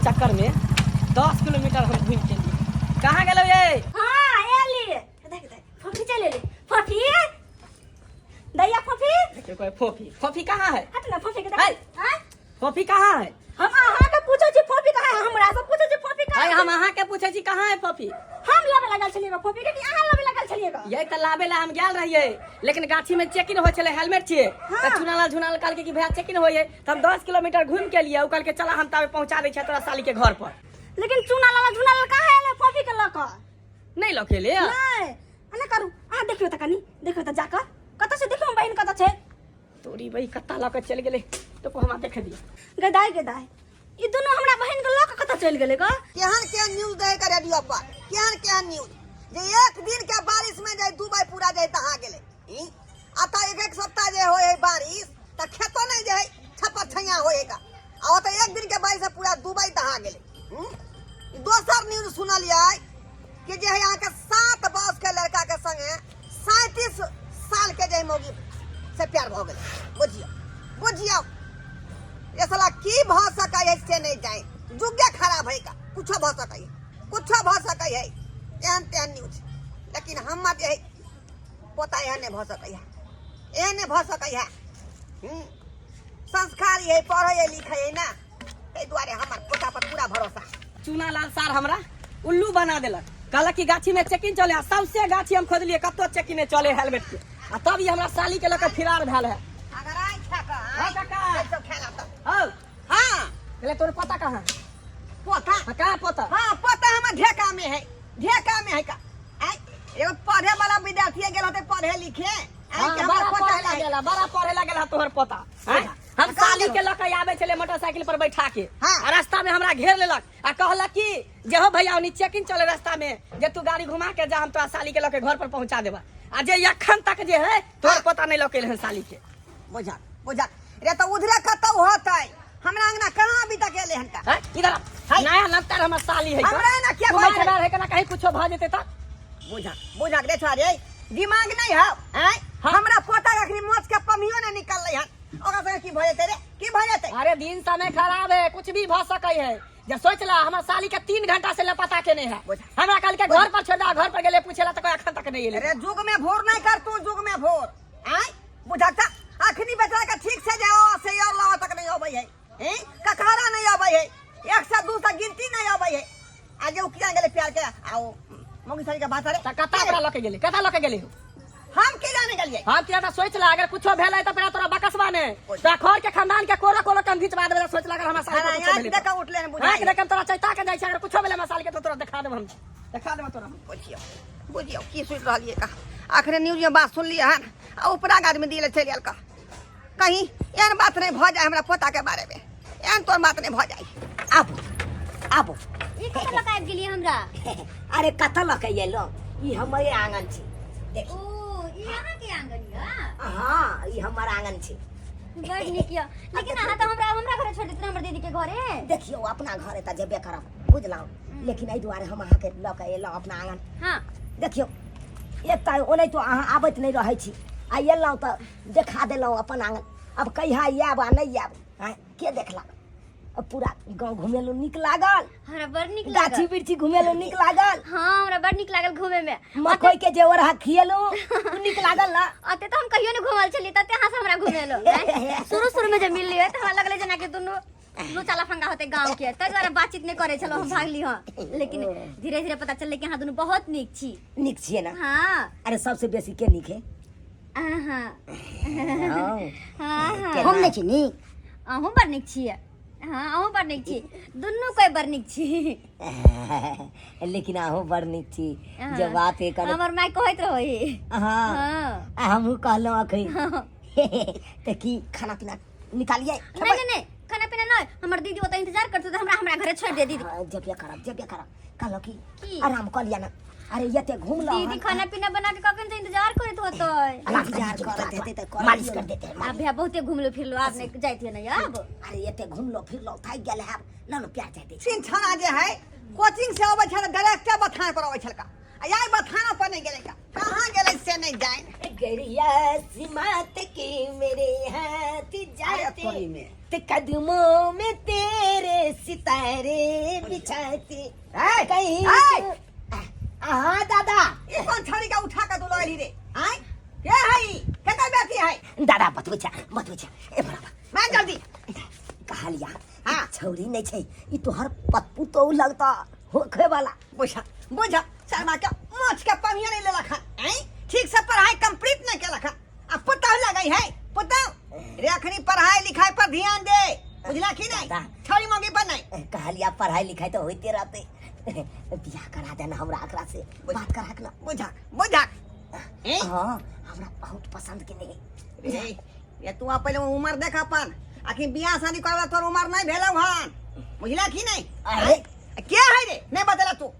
चक्कर में 10 किलोमीटर हम घूम के लिए। कहाँ गेलो ये? हाँ, एली। देख देख, फोफी चल एली। फोफी दैया, फोफी। देखियो, कोई फोफी फोफी कहाँ है? हट ना, फोफी के है। देख। हाँ? फोफी कहाँ है? हम अहाँ के पूछै छी फोफी कहाँ है, हमरा से पूछै छी फोफी कहाँ अरे है? हम अहाँ के पूछे छी, कहाँ है फोफी? हम लाबे लगल छलियै ग फोफी के कि अहाँ लाबे लगल छलियै ग? यही तऽ लाबे ला हम गेल रहियै, लेकिन गाछी में चेकिंग होइ छलै, हेलमेट छियै। हाँ। तऽ चुनालाल झुनालाल कहलकै कि भैया, चेकिंग होइ है, तऽ हम 10 किलोमीटर घूमि के लिए। ओ कहलकै, चला, हम ताबे पहुंचा दै छियै तोरा साली के घर पर। लेकिन चूना लाला झूना लाला कहाँ एलै फोफी के लऽ कऽ? नहि लऽ के एलै? नहि। एना करू, अहाँ देखियौ तऽ, कनी देखियौ तऽ जाकऽ कतऽ से। देखियौ बहिन कतऽ छै। तोरी बही, कत्ता लऽ के चलि गेलै तो को हमरा देखे दियौ। गदाय गदाय, ई दुनू हमरा बहिन के लऽ कऽ कतऽ चलि गेलै ग? केहन केहन न्यूज दै के रेडियो पर, केहन केहन न्यूज जे एक दिन के बारिश में जे दुबई पूरा जे दहा गेलै ई। आ तऽ एक एक सप्ताह जे होय है बारिश तऽ खेतो नहीं जे है छप्पर छैया होय है का, आ ओतऽ एक दिन के बारिश से पूरा दुबई दहा गेलै हूं? दोसर न्यूज सुनलियै कि जे है अहाँके 7 वर्ष के लड़का के संगे 37 साल के जे है मौगी से प्यार भऽ गेलै। बुझियौ, बुझियौ, ये साला की भऽ सकै है से नहीं जाए। जुगे खराब है का, कुछो भऽ सकै है, कुछो भऽ सकै है। एहन तेहन न्यूज, लेकिन हमर जे है पोता एहन नहि भऽ सकै है, एहन नहि भऽ सकै है। संस्कार है, पढ़ै है, लिखै है ना, ताहि दुआरे हमर पोता पर पूरा भरोसा। चूनालाल सार हमरा उल्लू बना देलक। कहलक कि गाछी में चेकिंग चले आ सबसे गाछी हम खोजलिए, कतौ चेकिंग नहीं चले हेलमेट के, आ तब ई हमरा साली के लऽ के फिरार भेल है। अगर आइ खा कऽ हाँ, काका। सब खेला तऽ हौ। हाँ। कहले, तोर पता कहाँ है? पोता? हाँ, कहाँ पोता? हाँ, पोता हमर ढेका में है, ढेका में है का। आइ एगो पढ़े वाला विद्यार्थी गेल होते पढ़े लिखे आइ हाँ, के हमर बड़ा पोता पढ़े है। लागेला, बड़ा पढ़े लागेला तोहर पोता, हैं? हम साली के लऽ के आबै छलै मोटरसाइकिल पर बैठा के। हाँ। आ रास्ता में हमरा घेर लेलक आ कहलक कि जे हो भैया, ओनी चेकिंग चले रास्ता में, जे तू गाड़ी घुमा के जा, हम तोरा साली के लऽ के घर पर पहुंचा देबा। आ जे एखन तक जे है तोहर हाँ। पता नहीं लऽ के एलहन साली के। बुझा बुझा रे, तऽ उधरे कतौ होतै, हमरा अंगना कहाँ अभी तक एलै हन का? हैं? इधर आ। है। नया लगता है हमर साली है। हमरा एना किया घुमै कहै? छनार है केना, कहीं कुछो भऽ जेतै तऽ? बुझा बुझा रे छोड़ा रे, दिमाग नहीं है आँय? हाँ। हमरा पोता के अखनी मोच के पमियो नहीं निकललै हन, ओकरा संगे की भऽ जेतै रे, की भऽ जेतै? अरे, दिन समय खराब है, कुछ भी भऽ सकै है। जे सोच ला, हमर साली के 3 घंटा से लापता के नहीं है। बुझा। हमरा कल के घर पर छोड़ दा, घर पर गेले पूछेला तऽ कोई अखन तक नहीं एले। अरे, जुग में भोर नहीं कर तू, जुग में भोर आँय। बुझा त अखनी बेचारा के ठीक से जाओ से और लाओ तक नहीं अबै है, हैं? ककहरा नहीं अबै है, एक से दू से गिनती नहीं अबै है। आ जे उ किया गेलै प्यार के आ ओ मौगी साली के बात रे। तऽ कत्ता ओकरा लऽ के गेले, कत्ता लऽ के गेले हो? हम की जाने गेलियै? हम किया तऽ सोच ला, अगर कुछो भेलै तऽ फेर तोरा बकसवा ने तोरा घर के खानदान के कोरो कोरो कम घिचवा देबै। सोच ला, अगर हमरा साली के हाँ, कुछो आँखि भेलै देख कऽ उठले हन बुझाइ। आँखि देख कऽ तोरा चैता के जाइ छै। अगर कुछो भेलै हमरा साली के तऽ तोरा देखा देब हम, देखा देब तोरा हम। बुझियौ, बुझियौ, की सुनि रहलियै का? अखने न्यूज में बात सुनलियै हन आ उपरा आदमी दिले चलि आयल का। कहीं एहन बात नहीं भऽ जाय हमरा पोता के बारे में, एहन तोहर बात नहीं भऽ जाय। आबू, आबू। ई कतऽ लऽ कऽ आबि गेलियै हमरा? अरे, कतऽ लऽ के एलहुँ, ई हमरे आंगन छी, देखी। ओ, ई अहाँके आंगन यऽ? हाँ, ई हमर आंगन छी। बड़ नीक यऽ, लेकिन अहाँ तऽ हमरा हमरा घरे छोड़ि देते, हमर दीदी के घरे। देखियौ, अपना घरे तऽ जेबे करब, बुझलहुँ, लेकिन एहि दुआरे हम अहाँके लऽ के एलहुँ अपना आंगन। देखियौ, एक तऽ ओनाहितो अहाँ आबैत नहि रहै छी, आ एलहुँ तऽ देखा देलहुँ अपन आंगन। अब कहिया आयब आ नहि आयब, आँय, के देखलक? अब पूरा गाँव घुमेलहुँ, नीक लागल? हमरा बड़ नीक गाछी लागल। बिरछी घुमेलहुँ, नीक लागल? हाँ, हमरा बड़ नीक लागल घूमे में। मकई के जे ओरहा खिएलहुँ, उ नीक लागल ना? अते तऽ हम कहियो नहि घूमल छलियै, तते अहाँ से हमरा घुमेलो। शुरू शुरू में जब मिललियै तऽ हमरा लगलै जेना कि दुनू लुचा लफंगा होते गाँव के, ताहि दुआरे बातचीत नहि करै छलहुँ, हम भागली। हँ, लेकिन धीरे धीरे पता चललै कि अहाँ दुनू बहुत नीक छी। नीक छियै ना? हाँ। अरे, सबसे बेसी के नीक है? अहाँ। हाँ। हाँ। हम नहि छी नीक? अहूँ बड़ नीक छियै। हाँ, अहूँ बड़ नीक छी, दुनू कोइ बड़ नीक छी। लेकिन अहूँ बड़ नीक छी जे बात है कर। हमर माय कहैत रहै। हाँ। हाँ। आ हमहूँ कहलहुँ अखन। तऽ की खाना पीना निकालिए? नहीं नहीं नहीं, खाना पीना नहीं, हमर दीदी ओतऽ इंतजार करते, तऽ हमरा हमरा घरे छोड़ दे दीदी। हाँ, जेबे करब, जेबे करब। कहलहुँ कि की? आराम कऽ लिअ ने। अरे, एते घुमलहुँ दीदी हन। खाना पीना बना के कखन से इंतजार करैत होतै। इंतजार करैत हेतै तऽ करऽ मालिश कर देते। आब भैया, बहुते घुमलो फिरलो, आब नहीं जाइत नहीं आब। अरे, एते घुमलो फिरलो, थाकि गेल हैब ल ने, प्यार चाहते तीन छाना जे है कोचिंग से अबै छल, डायरेक्टे बथान पर अबै छलका, आ याई बथाना पर नहीं गेलै का, कहाँ गेलै से नहीं जाए। गरिया सीमात के मेरे हाथ अरे जाते तोरी में। ते कदमों में तेरे सितारे बिछाते ए, कहीं ए! हाँ दादा ई कोन छड़ी के उठा के तू लइली रे आय के है ई? केकर बेटी है दादा बतबै छा बतबै छा ए बराबर मान जल्दी कहलिया हाँ। छौरी नहीं छै ई तोहर पतपुतो लगता होखे वाला बुझा बुझा शर्मा के माछ के पनिया नहीं लेलक हन आय ठीक से पढ़ाई कंप्लीट नहीं केलक हन आ पुतहु लगई है पुतहु रे अखनी पढ़ाई लिखाई पर ध्यान दे बुझला कि नहीं दादा। छड़ी मौगी पर नहीं कहलिया पढ़ाई लिखाई तो होते रहते बियाह करा देना हमरा एकरा से बात करा के ना बुझा बुझा हैं? हाँ हमरा बहुत पसंद के नहीं रे ये तू आ पहिले उम्र देख अपन आखिर बियाह शादी करवा तोर उम्र नहीं भेलौ हन बुझला कि नहीं अरे। के है रे नहीं बदला तू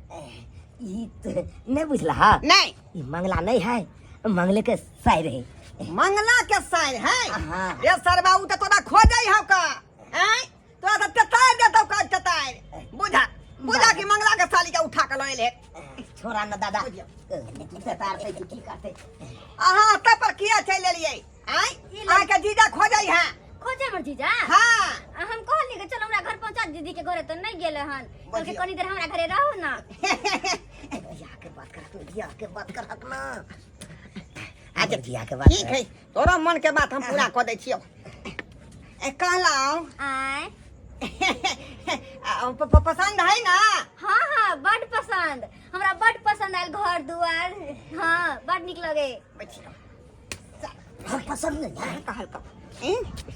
ई त नहीं बुझला हा नहीं ई मंगला नहीं है मंगले के सायर है मंगला के सायर है हाँ। रे सरबा उ त तोरा खोजै हौ का हैं तोरा त ततार देतौ का ततार बुझा बुझा कि मंगला के साली के उठा के लइले छोरा न दादा तार से की करते अहाँ एतऽ पर किया चलि एलियै आँय अहाँके जीजा खोजै है खोजे हमर जीजा हाँ आ, हम कहली कि चलो हमरा घर पहुंचा दीदी के घरे तो नहीं गेले हन कहलकै बुझियौ। कनी देर हमरा घरे रहो ना बियाह के बात करक ना बियाह के बात करक ना अच्छा बियाह के बात ठीक है तोरा मन के बात हम पूरा कऽ दै छियौ ए कहलहुँ आय आ, पसंद है ना हाँ हाँ बड पसंद हमरा बड पसंद आयल घर दुआर हाँ बड नीक लगे बैठियौ हम पसंद नहीं है कहलकौ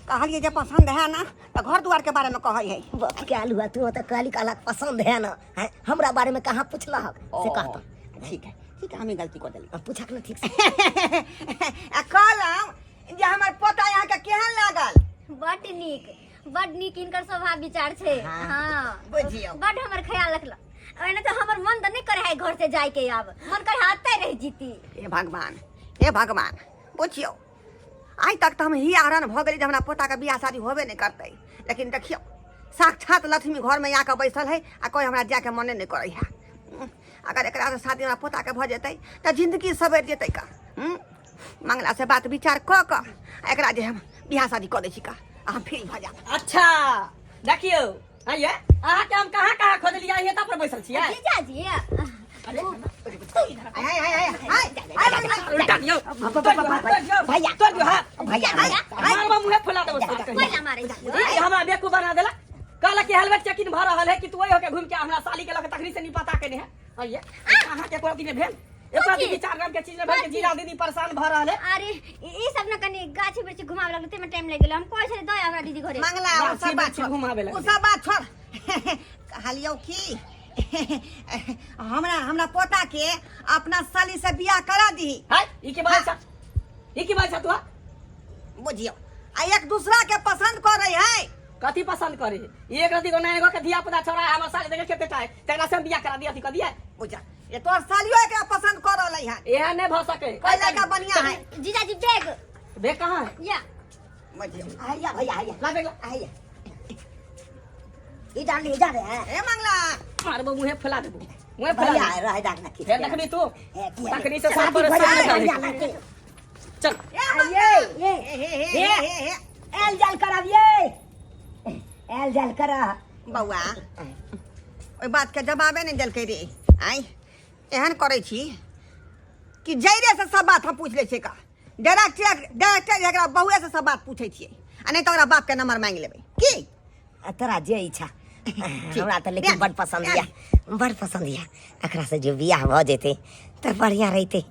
कहलियै जे पसंद है ना तऽ घर दुआर के बारे में कहै है बाप के आलू तू तो कहली कहलक पसंद है ना हैं? हमरा बारे में कहाँ पूछलक से कहता ठीक है ठीक है हमें गलती कऽ देली पूछक ना ठीक से आ कहलहुँ जे हमर पोता अहाँके केहन लागल बड नीक बड नीक हिनकर स्वभाव विचार छै हाँ। हाँ बुझियौ बड हमर ख्याल रखलक ओना तऽ हमर मन तऽ नहि करे है घर से जाय के आब मन करे है अतै रहि जीती हे भगवान हे भगवान बुझियौ आइ तक तऽ हम ही आरण भऽ गेली जे हमरा पोताके बियाह शादी होबे नहि करतै लेकिन देखियौ साक्षात लक्ष्मी घरमे आके बैसल है आ कोइ हमरा जायके मने नहि करै है अगर एकरासँ शादी हमरा पोताके भऽ जेतै तऽ जिन्दगी सवरि जेतै का मंगलासँ बात विचार कऽ कऽ आ एकरा जे हम बियाह शादी कऽ दै छी का आ हम फ्री भऽ जायब अच्छा देखियौ आइए अहाँके हम कहाँ कहाँ खोजलियै अहाँ एतऽ पर बैसल छियै जीजाजी अरे आय आय आय आय आय उल्टा दियौ भैया तोड़ दियौ हाथ भैया भैया मारबा मुँहे फुला देबो साला कहिया। कोइला मारै छी ई हमरा बेवकूफ बना देलक कहलक कि हेलमेट चेकिंग भऽ रहल है कि तू ओहि होके घूम के हमरा साली के लऽ के तखनी से नहीं पता केने है आइए अहाँ के एको दिन भेल एको दिन विचार नाम के चीज में भेल कि जीजा दीदी परेशान भऽ रहल है अरे ई सब न कनी गाछ वृक्ष घुमावे लगल ते में टाइम लागि गेल हम कहै छलै दया हमरा दीदी घरे मंगला ओ गाछी सब बात वृक्षी छोड़ घुमावे लगलै। ओ सब बात छोड़ कहलियौ की हमरा हमरा पोता के अपना साली से बियाह करा दीही है ई की बात छा ई की बात छा तू बुझियौ आ एक दूसरा के पसंद करे है कथी पसंद करे एक रति को नया के धिया पुता छोरा हमर साली देखे खेते चाहे तकरा से हम बियाह करा दिया अथी कर दिया बुझा ये तोर सालियो एकरा पसंद कर रहलै हन एहन नहीं भ सके कोई लड़का बढ़िया है जीजाजी बैग बे कहाँ है या बुझियौ आइया भैया आइया ला बैग ला आइया ई डाल ली जा रे ए मंगला मारबो मुहे फुला देबो मुहे फुला भैया देबो रह दाग ना फेर देखबी तू तखनी से सब शादी भैया परेशान भैया कर लागे चल ए मंगला ये हे हे हे हे हे एल जाल कराबिए एल जाल करा बौआ ओहि बातके जवाबे नहि देलकै रे आँय एहन करै छी कि जैरेसँ सब बात हम पूछि लै छियै का डायरेक्टर डायरेक्टर एकरा बहुएसँ सब बात पूछै छियै आ नहि तऽ ओकरा बापके नंबर मांगि लेबै की आ तोरा जे इच्छा हमरा तऽ लेकिन बड़ पसंद यऽ बड़ पसंद यऽ एकरा से जो बियाह भऽ जेतै तऽ बढ़िआँ रहितै